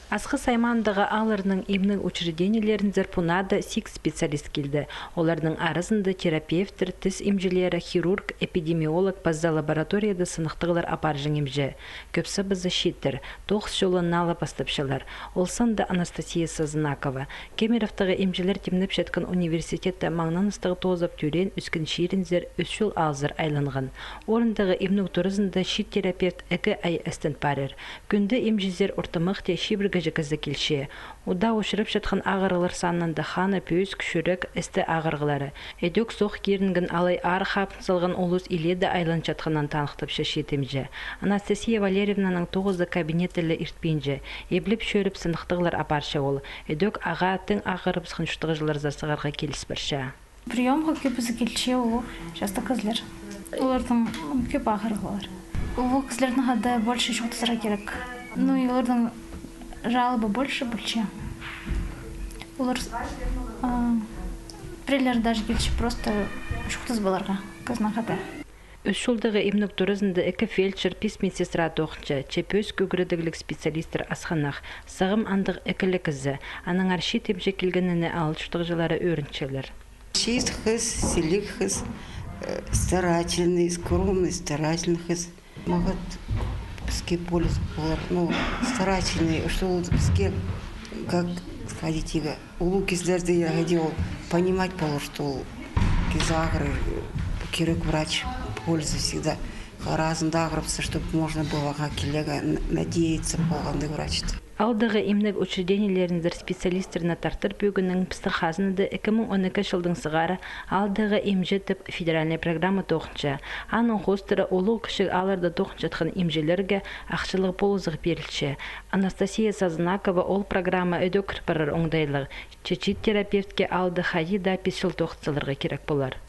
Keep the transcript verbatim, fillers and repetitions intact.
Асхыс аймаандағы аалларның имнег учреждениелерінзер пу наада сигіс специалист килді. Оларның аразында терапевттер, тіс имҷілері, хирург, эпидемиолог паза лабораторияда сыныхтығлар апарҷаң имҷі. Кӧп сабазы чииттер, тоғыс чолын наа ла пастапчалар. Ол санда Анастасия Сазынакова. Кемеровтағы имҷілер тимнепчеткен университетте маңнаныстығ тоозып, тӧреен-ӧскен чирінзер, ӱс чул аалзар айланған. Орындағы имнег туразында чиит терапевт ікі ай істен парир. Кӱнде имҷізер ортымахти чибіргі кізі килче. Удаа учырапчатхан ағырығлар санында хана, пӧзік, чӱрек, істі ағырығлары. Ідӧк соох кирінген алай аар хапын салған улус илееде айланчатханын таныхтапча чиит имҷі. Анастасия Валерьевнаның тоғызы кабинетте ле иртпинче. Иблеп чӧріп, сыныхтығлар апарча ол. Ідӧк ағаа тың ағырыбысхан чуртағҷыларзар сығарға киліс парча. Приёмға кӧбізі килче улуғ частығ кізілер. Оларның кӧп ағырығлары. Улуғ кізілернең хада больше чоохтазарға кирек. Ну и оларның жалобы больше полча. Олар, а, піреелері даже килче просто чоохтазып аларға кізінең хада. Ӱс чулдағы имнег туразында ікі фельдшер, пис медсестра тоғынча, че пӧзік ӱгредігліг специалисттер асхынах. Сағам андағ ікі ле кізі. Аннаңар чиит имҷі килгеніне аал чуртағҷылары ӧрінчелер. Чиит хыс, сіліг хыс, э, старательный, скромный, старательный хыс. Мағат піске польза полар, ну, старательный, что ол піске, как сказать, улуғ кізілерді, я хотел понимать полар, что ол кізі ағырир, керек врач, польза всегда. Аразында ағырыбысса, чтобы можно было ға килерге, н-, надеяться полғанды врачты. Аалдағы имнег учреждениелерінзер специалисттерні тартыр пӧгіннең пістің хазнада ікі муң он ікі чылдаң сығара «Аалдағы имҷі» тіп федеральный программа тоғынча. Аның хоостыра улуғ-кічіг аалларда тоғынчатхан имҷілерге ахчалығ полызығ пирілче. Анастасия Сазынакова ол программа ідӧк кір парар оңдайлығ. Че чиит терапевтке аалда хайди даа пис чыл тоғыс саларға кирек полар.